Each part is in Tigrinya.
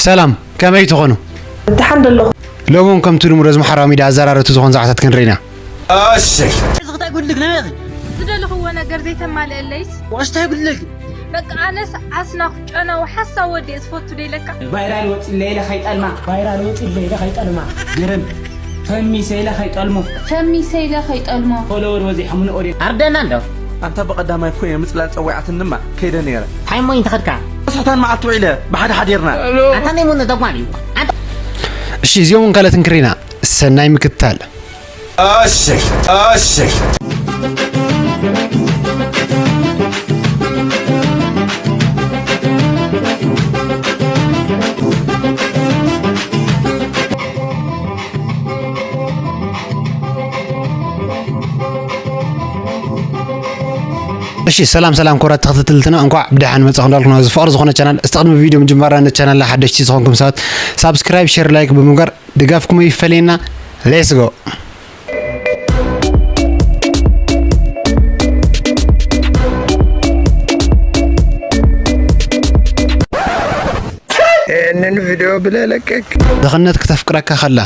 ሰላም፣ ከመይ ትኾኑ? ደሓን ዶ ኣለኹ? ሎሚ እውን ከምቲ ልሙድ ኣብዚ ማሕበራዊ ሚድያ ኣዘራረብቲ ዝኾኑ ዛዕባታት ክንርኢ ኢና። እሺ። እዚ ክታይ ጉድልክ ነበኺ? ዝደለኽዎ ነገር ዘይተማልአለይስ? ዋሽታይ ጉድልክ? በቃ ኣነስ ዓስናኹ ጨናዊ ሓሳብ ወዲ እየ ዝፈቱ ደይለካ? ቫይራል ወፂለይ ኢለ ከይጠልማ ቫይራል ወፂለይ ኢለ ከይጠልማ ገረም ፈሚሰ ኢለ ከይጠልሞ ፈሚሰ ኢለ ከይጠልሞ ፎሎወር በዚሖምኒ ኦድየንስ ኣርደና እንዶ ኣንታ ብቐዳማይ እኮ እየ ምፅላል ፀዊዓትኒ እማ ከይደ ነይረ ታይሞ ይንተኸድካ ሰዓታት መዓልቲ ውዒለ ብሓደ ሓዲርና ኣታ ነይሙኒ ተጓል እዩ ኣንታ እሺ እዚኦም እውን ካልኦትን ክሪና ሰናይ ምክትታል እሺ እሺ እሺ ሰላም ሰላም ክቡራት ተኸታተልትና እንኳዕ ብደሓን መጻኹም እንዳልኩ ናብ ዝፍቕር ዝኾነ ቻናል እስቲ ቅድሚ ቪድዮ ምጅማርና ነቲ ቻናልና ሓደሽቲ ዝኾንኩም ሰባት ሳብስክራይብ ሼር ላይክ ብምግባር ድጋፍኩም ይፈለየና let's go ይህንን ቪዲዮ ብለህ ለቀቅ። ድኽነት ክተፍቅረካ ከላ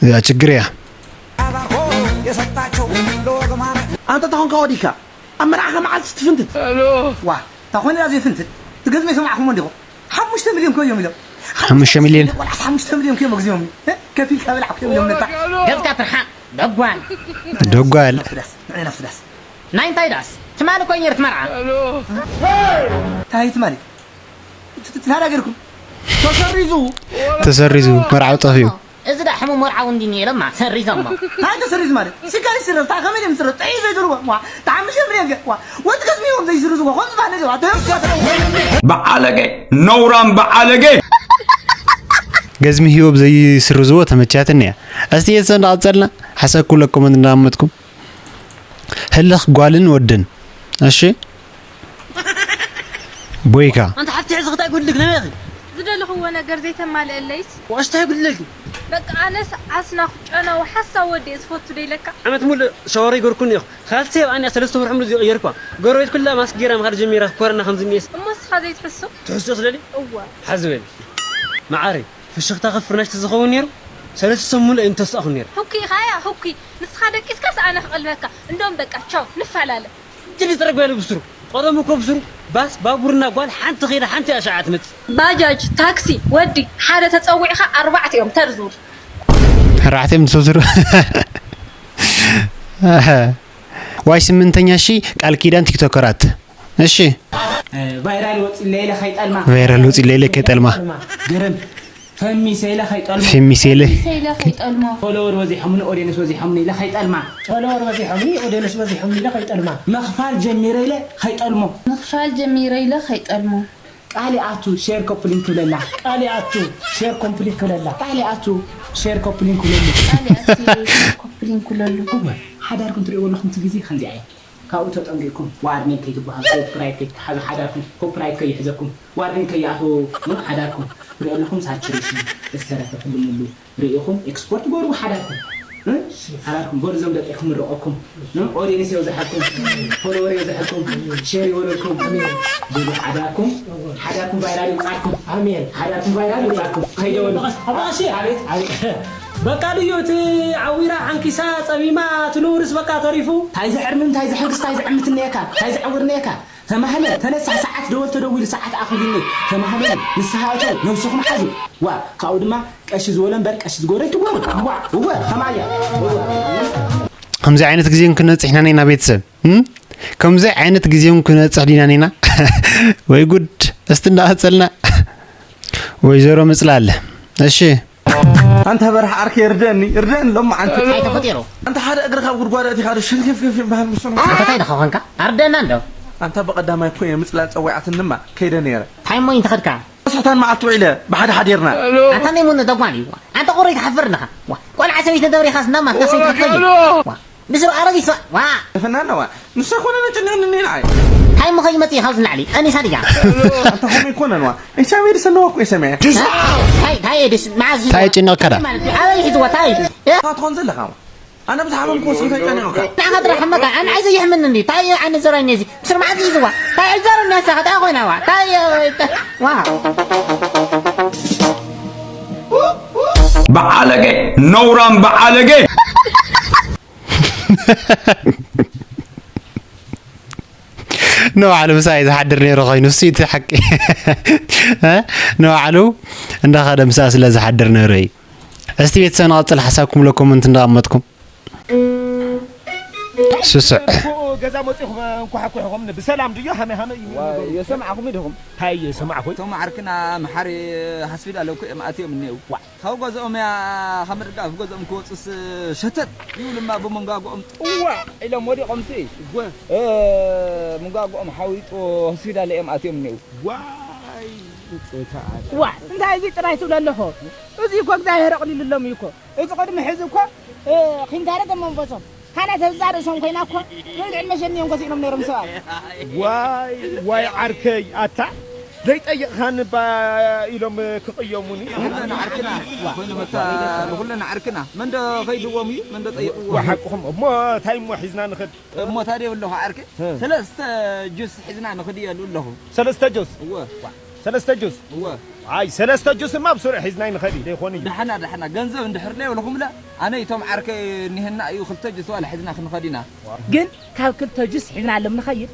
እዚኣ ችግር እያ። አንተ ታሁን ከወዲካ ኣብ መርዓኻ መዓልቲ ትፍንትት ዋ ታኾነ ያ ዘይፍንትት ትገዝመ የሰማዕኹሞ እንዲኹም ሓሙሽተ ሚልዮን ኮይኖም ኢሎም ሓሙሽተ ሚልዮን ቆልዓስ ሓሙሽተ ሚልዮን ኮይኖምግዚኦም ከፊልካ በላዕ ኮይኖም ኢሎም ነታ ገዝካ ትርሓቕ ደጓል ደጓል ናፍዳስ ንዕናፍዳስ ናይ እንታይ ዳስ ትማሊ ኮይን ነርት መርዓ እንታይ ትማሊ ተናገርኩም ተሰሪዙ ተሰሪዙ መርዓዊ ጠፊኡ እዚ ዳ ሕሙም መርዓዊ እንዲ ነይረማ ሰሪዞሞ እንታይ ተሰሪዝ ማለት ስጋይ ስረዝ ታ ከመይ ደም ስረዝ ጥዒ ዘይድርዎ ዋ ተሓምሽ ምርየም ዋ ወጥ ከስሚዎም ዘይስርዝዎ ኾን ዝባነ ዘዋ ተስኳ በዓለገ ነውራም በዓለገ ገዝሚ ህዮብ ዘይስርዝዎ ተመቻትኒ እያ እስቲ የሰ እንዳቐጸልና ሓሳብ ኩለኩም እንዳመጥኩም ህልኽ ጓልን ወድን እሺ ቦይካ ኣንተ ሓፍቲ ሕዚ ክታይ ጉድልክ ነበኺ ዝደለኽዎ ነገር ዘይተማልአለይስ ዋሽታይ ጉድልክ በቃ ኣነስ ዓስናኹ ጨናዊ ሓሳብ ወዲ እየ ዝፈቱ ደይለካ ዓመት ሙሉእ ሸወር ይገርኩኒ ኢኹ ካልሲ ኣብ ኣንያ ሰለስተ ወርሒ ሙሉ ዝቕየርኳ ጎረቤት ኩላ ማስክ ገይራ ምኻድ ጀሚራ ኮረና ከም ዝኒኤስ እሞ እስኻ ዘይትሕሱ ትሕስዮ ስደሊ እዋ ሓዚ በሊ መዓረይ ፍሽኽታኺ ፍርናሽ ተዝኸውን ነይሩ ሰለስተ ሰሙን ሙሉእ ኣይምተስኣኹን ነይረ። ህኩይ ኢኻ እያ ህኩይ ንስኻ ደቂስካስ ኣነ ክቐልበካ እንዶም በቃ ቻው ንፈላለ። ጅል ይፅረግ በለ ብስሩ ቀደሙ እኮ ብስሩ ባስ ባቡርና ጓል ሓንቲ ከይዳ ሓንቲ ኣሻዓ ትመፅእ። ባጃጅ ታክሲ ወዲ ሓደ ተፀዊዕኻ ኣርባዕተ እዮም ተርዙር። ኣርባዕተ እዮም ተርዙር። ዋይ ስምንተኛ ሺ ቃል ኪዳን ቲክቶከራት እሺ ቫይራል ወፂለይ ኢለ ከይጠልማ ቫይራል ወፂለይ ኢለ ከይጠልማ ገረም ፈሚሰ ኢለ ከይጠልማ ፈሚሰ ኢለ ኢለ ከይጠልማ ፎሎወር በዚሖምኒ ኦዲየንስ በዚሖምኒ ኢለ ከይጠልማ ፎሎወር በዚሖምኒ ኦዲየንስ በዚሖምኒ ኢለ ከይጠልማ ምኽፋል ጀሚረ ኢለ ከይጠልሞ ምኽፋል ጀሚረ ኢለ ከይጠልሞ ቃል ኣቱ ሼር ኮፕሊንክ ክብለላ ቃል ኣቱ ሼር ኮምፕሊት ክብለላ ቃል ኣቱ ሼር ኮፕሊንክ ክብለሉ ቃል ኣቱ ሼር ኮፕሊንክ ክብለሉ ሓዳርኩም ትሪእዎ ኣለኹም እቲ ግዜ ከምዚኣ እያ ካብኡ ተጠንቂቕኩም ዋርኒንግ ከይትበሃሉ ኮፒራይት ከይትሓዙ ሓዳርኩም ኮፒራይት ከይሕዘኩም ዋርኒንግ ከይኣትዎ ሓዳርኩም ትሪኦ ኣለኹም ሳቹሬሽን ዝተረፈ ኩሉ ሙሉ ርኢኹም ኤክስፖርት ገርዎ ሓዳርኩም ሓዳርኩም በሉ እዞም ደቂ ክምርቐኩም ኦዲየንስ የብዝሓልኩም ፎሎወር የብዝሓልኩም ሼር ይበለልኩም በሉ ሓዳርኩም ሓዳርኩም ቫይራል ይውፃልኩም ኣሜን ሓዳርኩም ቫይራል ይውፃልኩም ከይደበሉ ኣባሲ ኣቤት ኣቤት በቃ ልዩ እቲ ዓዊራ ዓንኪሳ ጸሚማ እቲ ንውርስ በቃ ተሪፉ። ታይ ዝሕርምም ታይ ዝሕግስ ታይ ዝዕምት እኒኤካ ታይ ዝዕውር እኒኤካ ተማህለ ተነሳሕ ሰዓት ደወል ተደዊሉ ሰዓት ኣኺሉኒ ተማህለ ንስኻ እተው ነብስኹም ሓዙ ዋ ካብኡ ድማ ቀሺ ዝበሎ እምበር ቀሺ ዝጎረ ኣይትጎሩ ዋ እወ ከማያ እወ ከምዚ ዓይነት ግዜ ክንበፅሕ ኢና ኢና ቤተሰብ እም? ከምዚ ዓይነት ግዜ እውን ክንበፅሕ ዲና ኢና ወይ ጉድ እስቲ እንዳቐፀልና ወይዘሮ ምፅላል እሺ ኣንታ በራሕ ዓርከይ ርደኒ ርደኒ ሎማዓንቲ እንታይ ተፈጢሩ ኣንታ ሓደ እግርኻ ኣብ ጉድጓድ ኣእቲኻ ዶ ሸንከፍከፍ ይበሃል ምስሉ ኣንታ እንታይ ደኻ ኾንካ ኣርደና እንዶ ኣንታ ብቐዳማይ እኮ እየ ምፅላል ፀዊዓትኒ እማ ከይደ ነይረ እንታይ እሞ ይንተኸድካ ሰሕታን መዓልቲ ውዒለ ብሓደ ሓዲርና ኣንታ ናይ ሙነ ደጓል እዩ ኣንታ ቁሩይ ትሓፍር ኣለኻ ቆልዓ ሰበይቲ ደብሪኻስ እንዳማትካ ሰይትኸትለይ ብስሩ ኣረጊት ሰ ዋ ተፈናና ዋ ንሳ ኮነ ነጨንቕኒ እኔ ንዓይ እንታይ እሞ ከይመፅእ ካብዚ ንላዕሊ ጠኒሳ ድያ ኣንታ ኾመይ ኮነን ዋ ኤች ኣይ ቪ ኤድስ ኣለዋ እኮ እየ ሰሚዐ እንታይ እንታይ ኤድስ መዓዝ እንታይ ጭንቕካ ዳ ኣበይ ሒዝዋ እንታይ ትኾን ዘለኻ ኣነ ብዝሓመምኩ ወስኺ እንታይ ጨኒቕካ ንዓኻ ጥራሕ እመካ ኣነ ኣይዘየሕምኒ እንዲ እንታይ ኣነ ዘራኒ እዚ ብስር መዓዝ ሒዝዋ እንታይ ዕዘረኒ ንሳኻ እንታይ ኮይና ዋ እንታይ ዋ በዓለገ፣ ነውራም በዓለገ። ንባዕሉ ምሳይ ዝሓድር ነይሩ ኮይኑ፣ እሱ እቲ ሓቂ። እ? ንባዕሉ እንዳኸደ ምሳይ ስለ ዝሓድር ነይሩ እዩ። እስቲ ቤተሰብ ንቐጽል፣ ሓሳብኩም ለ ኮመንት እንዳቐመጥኩም። ስስዕ። ገዛ መፂኹም እንኳሓኩሕኹም ብሰላም ድዮ ሃመ ሃመ እዩ። የሰምዓኹም ዲኹም? ታይ የሰማዕኹም? እቶም ዓርክና መሓሪ ሃስፒታል እኮ እዮም ኣትዮም እኒአው። ካብ ገዝኦም እያ ካብ ምድጋፍ ገዝኦም ክወፁስ ሸተት ይብሉማ ብመንጋግኦም ጥዋ ኢሎም ወዲቖም ሲ መንጋግኦም ሓዊጡ ሆስፒታል እዮም ኣትዮም እኒአው። ዋይ ዋ እንታይ እዚ ጥራይ ትብሎ ኣለኹ? እዚ እኮ እግዚኣብሔር ኣቕሊሉሎም እዩ እኮ። እዚ ቅድሚ ሕዚ እኮ ኺንታረ ተመንፈሶም ካላት ህብዛ ርእሶም ኮይና እኮ ርግዕ መሸኒኦም ከሲእኖም ነይሮም ሰባት። ዋይ ዋይ ዓርከይ ኣታ ዘይጠየቕኻኒ ባ ኢሎም ክቕየሙኒ። ንኹለን ዓርክና ኮይኖም እታ ንኹለን ዓርክና መንዶ ከይድዎም እዩ መንዶ ጠይቕዎ። ሓቅኹም እሞ እንታይ እሞ ሒዝና ንኽድ? እሞ ታዲያ ኣለኹ ዓርከይ ሰለስተ ጁስ ሒዝና ንኽድ እየ ኣለኹ። ሰለስተ ጁስ እወ ሰለስተ ጁስ እወ ኣይ ሰለስተ ጁስማ ብስሩዕ ሒዝናይ ንኸድ እዩ ደይኮን እዩ። ደሓና ደሓና ገንዘብ እንድሕር ለይብልኹምለ ኣነ እቶም ዓርከይ እኒሀና እዩ ክልተ ጁስ ዋላ ሒዝና ክንኸድ ኢና። ግን ካብ ክልተ ጁስ ሒዝናሎም ንኸይድ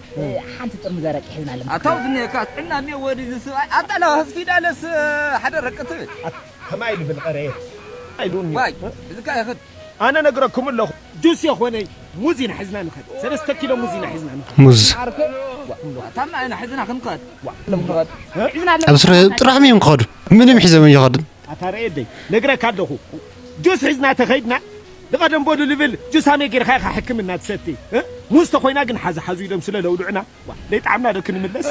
ሓንቲ ጥርሙዝ ኣረቂ ሒዝናሎም። ኣታው ዝኒሀካ ጥዕና እኒኦ ወዲ እዚ ስብኣይ ኣጣላ ሆስፒታልስ ሓደ ረቂ ትብል። ከማይ ልብል ቀረየ ኣይሉኒ። ዋይ እዚ ካ ይኽድ ኣነ ነግረኩም ኣለኹ ጁስ የኾነይ ሙዝ ኢና ሒዝና ንኸድ ሰለስተ ኪሎ ሙዝ ኢና ሒዝና ንኸድ። ሙዝ ኣታ ኢና ሒዝና ክንኸድ ኣብ ስረ ጥራሕም እዮም ክኸዱ ምንም ሒዞም እዮም ይኸዱ። ኣታ ርኤደይ ነግረካ ኣለኹ ጁስ ሒዝና ተኸይድና ንቐደም በሉ ልብል ጁስ ኣመይ ጌርካ ኢኻ ሕክምና ትሰቲ ሙዝ ተኾይና ግን ሓዚ ሓዙ ኢሎም ስለ ለውልዑና ዘይጣዕምና ዶ ክንምለስ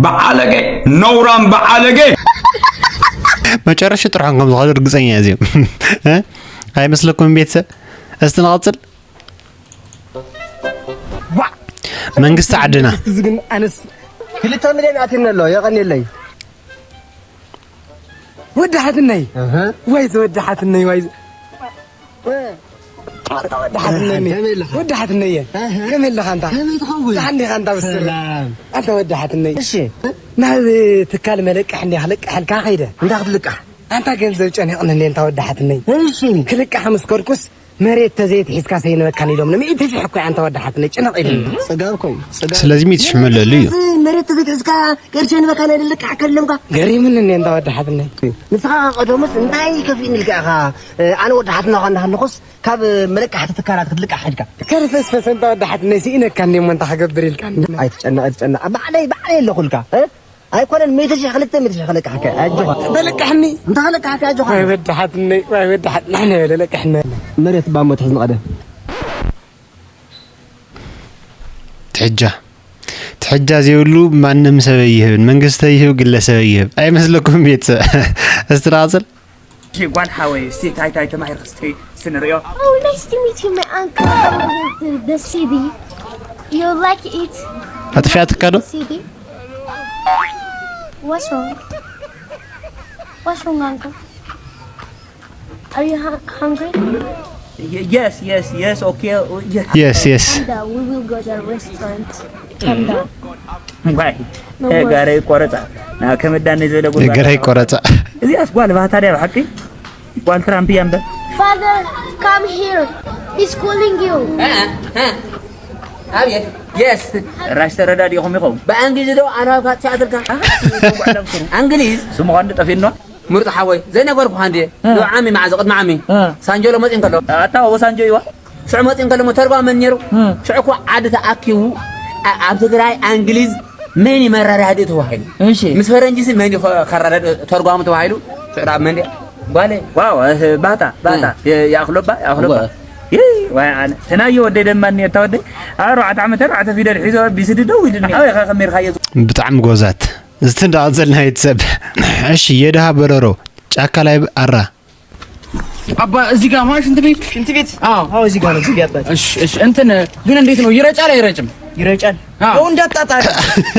በዓለገ ነውራም በዓለገ መጨረሻ ጥርሖም ከም ዝኾነ ርግፀኛ እዚኦም ኣይመስለኩም ቤተሰብ እስቲ ንቐፅል መንግስቲ ዓድና እዚ ግን ኣነስ ክልተ ሚልዮን ኣትዩኒ ኣሎ የቐንየለይ ወዳሓትነይ ዋይ ዘወዳሓትነይ ዋይ ወዳሓትነይ ወዳሓትነይ ከመይ ኣለኻ እንታ ደሓን ዲኻ እንታ ብስር ኣንተ ወዳሓትነይ እሺ ናብ ትካል መለቅሕ እንዲያ ክልቅሐልካ ከይደ እንዳ ክትልቃሕ ኣንታ ገንዘብ ጨኒቕኒ እንዴ እንታ ወዳሓትነይ ክልቃሕ ምስ ከድኩስ መሬት ተዘይትሒዝካ ሰይንበካን ኢሎምኒ ሚእቲ ሽሕ እኮ እያ እንተ ወዳሓትኒ ጭንቕ ኢሉኒ ጽጋብኩም ጽጋብ ስለዚ ሚእቲ ሽሕ መለሉ እዩ እዚ መሬት ተዘይትሒዝካ ቅርሺ ንበካ ናይ ልልቃሕ ከለምካ ገሪምኒ እኔ እንተ ወዳሓትኒ ንስኻ ቀደሙስ እንታይ ከፊእኒ ኢልካ ኢኻ ኣነ ወዳሓትና ኳ እንዳሃለኹስ ካብ መለቃሕቲ ትካላት ክትልቃሕ ሒድካ ከርፈስፈስ እንተ ወዳሓትኒ ስኢነካ እኔ እሞ እንታይ ክገብር ኢልካ ኣይትጨነቕ ኣይትጨነቕ ባዕለይ ባዕለይ ኣለኹልካ ኣይኮነን ሚእቲ ሽሕ ክልተ ሚእቲ ሽሕ ክለቅሓካ ኣጆኻ ተለቅሕኒ እንተ ክለቅሓካ ኣጆኻ ዋይ ወዳሓትነይ ዋይ ወዳሓት ንሕና ለለቅሕና መሬት ባሞ ትሕዝ ንቐደም ትሕጃ ትሕጃ ዘይብሉ ማንም ሰብ ኣይህብን መንግስቲ ይህብ ግለሰብ ይህብ ኣይመስለኩም ቤተሰብ እስቲ ንቐፅል እሺ ጓል ሓወይ እስቲ ታይ ታይ ተማሂርክ እስቲ ስንሪኦ Oh, nice to meet you, my uncle. The C D. You like it? ኣጥፊኣትካ ዶ? C D. What's wrong? What's wrong, uncle? Are you hu- hungry? Y- yes, yes, yes, okay. uh, yeah. Yes, yes. And uh, we will go to a restaurant. Calm down. ዋይ ገረ ይቆረፃ ናብ ከመዳኒ ዝበለ ጉልባታ ገረ ይቆረፃ እዚኣስ ጓል ባህታ ድያ ብሓቂ ጓል ትራምፕ እያ እምበር Father, come here. He's calling you. ኣብየት የስ ራሽ ተረዳዲኹም ኢኹም ብእንግሊዝ ዶ ኣነ ካብ ትሰዓትልካ እንግሊዝ ስምኻ እንዲ ጠፊእና ምርጥ ሓወይ ዘይነገርኩኻ እንድየ እ። ሎዓሚ መዓዝ ቅድሚ ዓሚ እ። ሳንጀሎ መፂ እንከሎ ኣታ ወሳንጆ ይዋ ሽዑ መፂ እንከሎ ተርጓመ ነይሩ ሽዑ እኮ ዓዲ ተኣኪቡ ኣብ ትግራይ ኣንግሊዝ መን እዩ መረዳድኢ ተባሂሉ እሺ ምስ ፈረንጂ ሲ መን እዩ ከረዳድእ ተርጓሚ ተባሂሉ ሽዑ ዳ መን ድያ ጓለ ዋው እህ፣ ባታ ባታ የ- የኣኽሎባ የኣኽሎባ ይይ ዋይ ኣነ ተናየ ወደይ ደማኒ እታ ወደይ ኣርባዕተ ዓመት ኣርባዕተ ፊደል ሒዞ ቢስዲ ደው ኢልኒ ኣበይ ኸ ከመይርካዮ ብጣዕሚ ጎዛት እስቲ እንዳቐዘልና ቤተሰብ እሺ የድሃ በረሮ ጫካ ላይ ኣራ አባ እዚህ ጋር ማለት ሽንት ቤት ሽንት ቤት አዎ አዎ እዚህ ጋር ነው እዚህ ጋር እሺ እሺ እንትን ግን እንዴት ነው ይረጫል አይረጭም ይረጫል አዎ እንዳጣጣል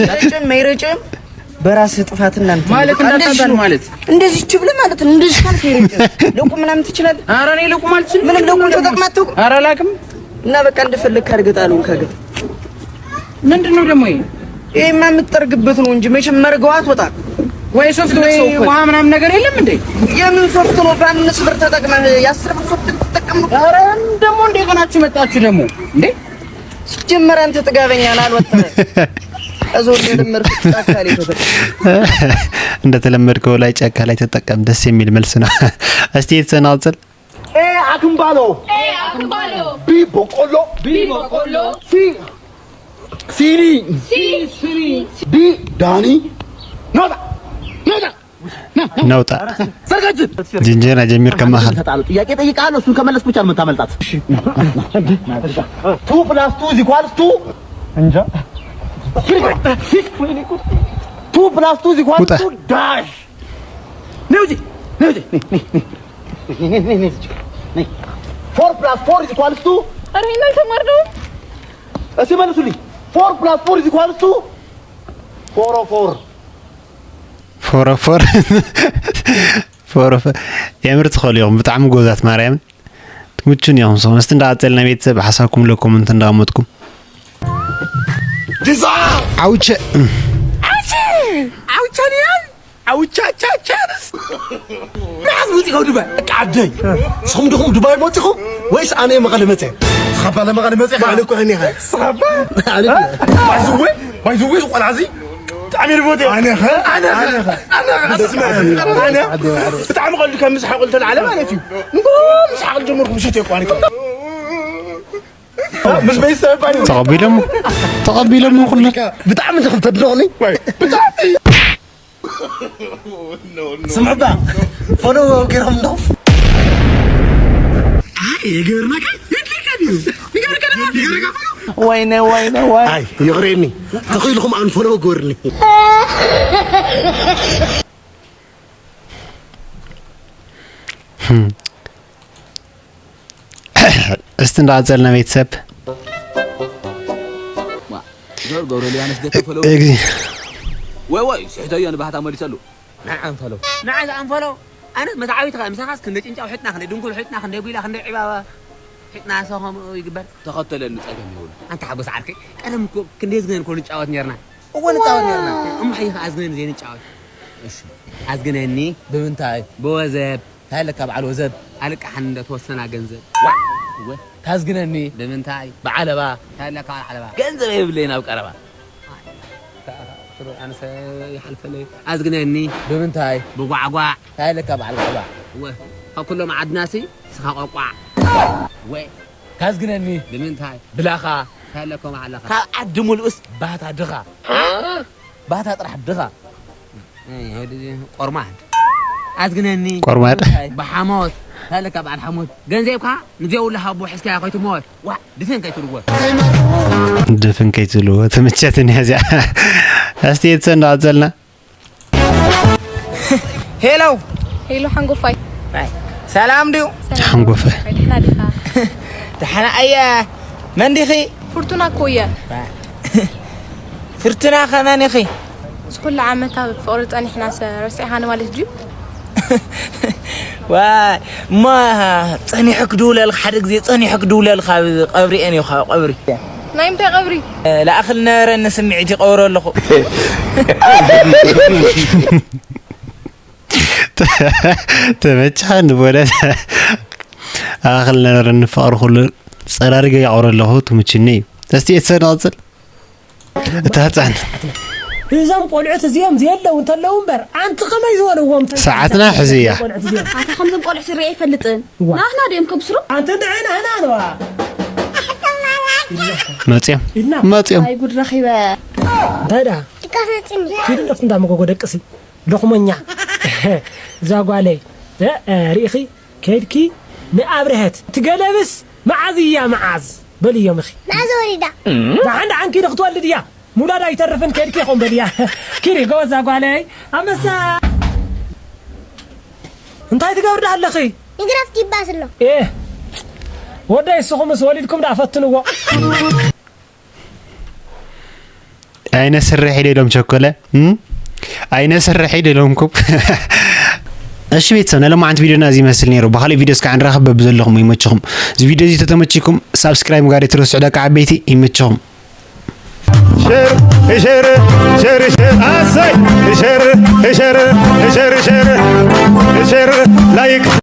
ይረጭም አይረጭም በራስ ጥፋትና እንትን ማለት እንዳጣጣል ማለት እንደዚህ ችብለ ማለት ነው እንደዚህ ካልክ ይረጭም ለቁ ምናምን ትችላለህ ኧረ እኔ ለቁ ማለት ምንም ለቁ ተጠቅማት ኧረ አላውቅም እና በቃ እንደፈለግህ አድርገህ ጣለው ከገ ምንድን ነው ደግሞ ይሄ ይሄማ የምትጠርግበት ነው እንጂ መቼም መርገዋ አትወጣም። ወይ ሶፍት ወይ ውሃ ምናምን ነገር የለም እንዴ? የምን ሶፍት ነው? በአምስት ብር ተጠቅመህ የአስር ብር ሶፍት ትጠቀም ነው? ኧረ ደግሞ እንዴ ሆናችሁ መጣችሁ ደግሞ እንዴ? ሲጀመር አንተ ጥጋበኛ ነህ፣ አልወጣም። እዛው እንደለመድኩት ጫካ ላይ ተጠቀም። እንደተለመድከው ላይ ጫካ ላይ ተጠቀም። ደስ የሚል መልስ ነው። እስቲ የተሰናውጥል A አክምባሎ፣ B በቆሎ፣ C ሲኒ፣ D ዳኒ። ናውጣ ናውጣ ነውጣ ዘርጋጅን ጅንጀና ጀሚር ከማሃል ተጣሉ። ጥያቄ ጠይቃለሁ፣ እሱን ከመለስክ ብቻ ነው የምታመልጣት። Two plus two is equals to እንጃ። Two plus two is equals to dash ነይ ውጪ፣ ነይ ውጪ፣ ነይ፣ ነይ፣ ነይ፣ ነይ፣ ነይ፣ ነይ፣ ነይ፣ ነይ። Four plus four is equals to ኧረ እናንተ ማርደው እስኪ መልሱልኝ። Four plus four is equals to four oh four. ፎረፎር ፎረፎር የምር ትኸሉ ኢኹም። ብጣዕሚ ጎዛት ማርያምን ትምቹን ኢኹም። ሰው እስቲ እንዳቀጸልና ቤተሰብ ሓሳብኩም ለኮመንት እንዳመጥኩም ዲዛ ዓውቸ አውቻኒያን አውቻቻቻንስ መዓዝ መፂእካ ዱባይ? በቃ ዓደይ። ንስኹም ዲኹም ዱባይ መፂኹም ወይስ ኣነ እየ መቐለ መፅአ? ስኻባ ለመቐለ መፅአ ኣነ እኮ እኔ ኸ ስኻባ ኣነ ባይዝወይ ባይዝወይ ቆልዓ እዚ ብጣዕሚ ልቦት ኣነ ኸ ኣነ ኸ ኣነ ኸ ኣነ ኸ ኣነ ብጣዕሚ ቀልዱ ካብ ምስሓቕ ዝተላዕለ ማለት እዩ። ንጎ ምስሓቕ ጀመርኩ ምሸት እየ እኮ ኣነ ምስ ቤተሰብ ባይ ተቐቢሎም ተቐቢሎም ኩሉ ብጣዕሚ እንዲኹም ተድንቑኒ። ብጣዕሚ ስምዑባ ፎሎ ገይርኹም እንዶ የገብርናካ የድልካ ድዩ? ይገብርካ ደማ ይገብርካ ፎሎ ወይነ ወይነ ወይ ኣይ ይቕሬኒ ተኽኢልኹም ኣንፎሎ ግበርኒ። እስቲ እንዳቐጸልና ቤተሰብ ዞር ገብረልያንስ ገተፈለው እግዚ- ወይ ወይ ስሕተዮ ንባህታ መሊሰሉ ንዓይ ኣንፈለው ንዓይ ዝኣንፈሎ ኣነ መታዓዊት ኸ ምሳኻስ ክንደ ጭንጫው ሕጥና ክንደ ድንኩል ሕጥና ክንደ ጒላ ክንደ ዕባባ ሕጥና ሰ ከምኡ ይግበር ተኸተለኒ ጸገም የብሉ ኣንታ ሓጎስ ዓርከይ ቀደም እኮ ክንደይ ዝገን እኮ ንጫወት ነርና እወ ንፃወት ነርና። እሞ ሕይ ኸዓ ኣዝግነኒ ዘይንጫወት እሺ ኣዝግነኒ ብምንታይ ብወዘብ ታይለካ በዓል ወዘብ ኣልቃሓን እንደ ተወሰና ገንዘብ ዋ እወ ታዝግነኒ ብምንታይ ብዓለባ ታይለካ በዓል ዓለባ ገንዘብ የብለይ ናብ ቀረባ ኣነሰ ይሓልፈለይ ኣዝግነኒ ብምንታይ ብጓዕጓዕ ታይለካ በዓል ጓዕባ እወ ካብ ኩሎም ዓድናሲ ስኻ ቆቋዕ እወ ታዝግነኒ ብምንታይ ብላኻ ታይለኮም ዓለኻ ካብ ዓዲ ሙሉእስ ባህታ ድኻ ባህታ ጥራሕ ድኻ ቆርማድ ኣዝግነኒ ቆርማድ ብሓሞት ታይለካ በዓል ሓሞት ገንዘብካ ንዘይብሉ ሃቦ ሕዝካያ ከይትሞት ዋ ድፍን ከይትልወ ድፍን ከይትልዎ ትምቸትኒ እዚኣ እስቲ የተሰና ቀጸልና ሄሎ ሄሎ ሓንጎፋይ ሰላም ድዩ ሓንጎፈ ድሕና ዲኻ ደሓና ኣየ መን ዲኺ ፍርቱና እኮ እየ ፍርቱና ከመን ኢኺ እዚ ኩሉ ዓመት ኣብ ፍቕሪ ጸኒሕናስ ረሲዕኻኒ ማለት ድዩ ዋይ እሞ ጸኒሑ ክድውለልካ ሓደ ግዜ ጸኒሑ ክድውለልካ ኣብ ቀብሪ እየ ነይሩ ካብ ቀብሪ ናይ ምንታይ ቀብሪ ለኣኽል ነበረኒ ስምዒት ይቐብሮ ኣለኹ ተመቻ ንቦለት ኣኽል ነበረኒ ፍቕሪ ኩሉ ጸራሪገ ይቐብሮ ኣለኹ ትምችኒ እዩ እስቲ የተሰና ቀጽል እታ ህፃን እዞም ቆልዑት እዚኦም ዘየለዉ እንተለዉ እምበር ኣንቲ ከመይ ዝበልዎም ሰዓትና ሕዚ እያ ቆልዑት እዚኦም ኣታ ከምዞም ቆልዑ ስርኤ ኣይፈልጥን ዋ። ናትና ድዮም ከብስሩ ኣንቲ ንዕና ህናነዋ መፅዮም ኢልና መፅዮም ኣይ ጉድ ረኺበ እንታይ ደኣ ኪዱ እንደፍቲ እንዳ መጎጎ ደቅሲ ሎኽሞኛ እዛ ጓለይ እ፣ እ፣ ርኢኺ ከይድኪ ንኣብርሀት ትገለብስ መዓዝ እያ መዓዝ በልዮም ኢኺ መዓዝ ወሊዳ ደሓን ደሓን ኪዲ ክትወልድ እያ ምውላድ ኣይተርፍን ከይድኪ ይኹን በልያ ኪዲ ጎበዛ ጓለይ ኣመሳ እንታይ ትገብሪ ኣለኺ ንግረፍ ዲባስ ኣሎ ኤ ወደይ እስኹምስ ወሊድኩም ደኣ ፈትንዎ ኣይነ ስርሕ ኢለ ኢሎም ቸኮለ እም? ኣይነ ስርሕ ኢለ ኢሎምኩም እሺ ቤተሰብ ናይ ሎማዓንቲ ቪዲዮና እዚ ይመስል ነይሩ ብካሊእ ቪዲዮ እስካዕ ንራኸብ በብዘለኹም ይመችኹም እዚ ቪዲዮ እዚ ተተመችኩም ሳብስክራይብ ጋር ትረስዑ ደቂ ዓበይቲ ይመችኹም ሸር ሸር ሸር ሸር ኣሰይ ሸር ሸር ሸር ሸር ሸር ላይክ